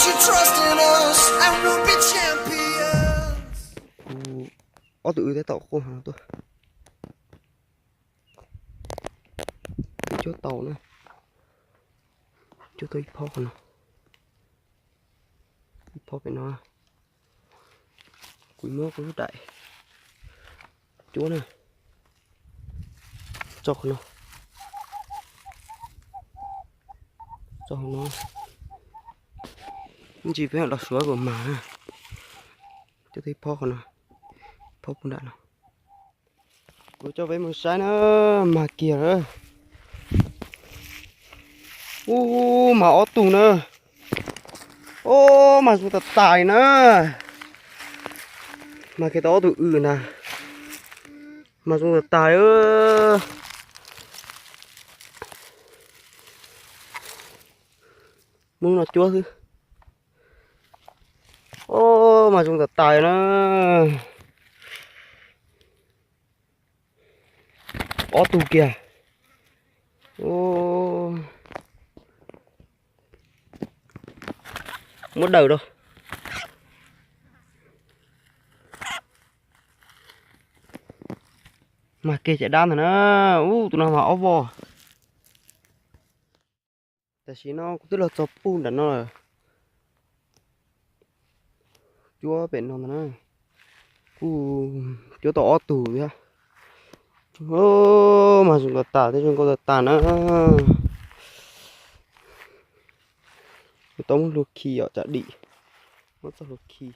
Kuv ob tug w tab tom quaj no tuaj. Twb cuab tau na. Cuab tau ib phob qhov no. Ib phob pem no. Kuv muab kuv lub daim cuab na. Tso qhov no. Tso qhov no. Ntsis peb los suav kom mag na. Cuab tau ib phob qhov no. Phob puag nram no. Kuv coj peb mus saib na, mag kiag lawm. Ub, mag ob tug na. Ub, mag zoo tas tas li na. Mag kiag tau ob tug w na. Mag zoo tas tas li. Muab no cuab xwb. Ub, mag zoo tas tas li na. Ob tug kiag. Muab daws rau. Mag kiag caj dab ntag na. Ub, tus no mag ob voj. Tam sim no kuv twb los txog puag nram no lawm. Cuab pem no ntag na. Kuj cuab tau ob tug thiab. Mag zoo tas tas thiab zoo nkauj tas tas na. Kuv tau muab hlua khi os, tsam dim. Muab txoj hlua khi.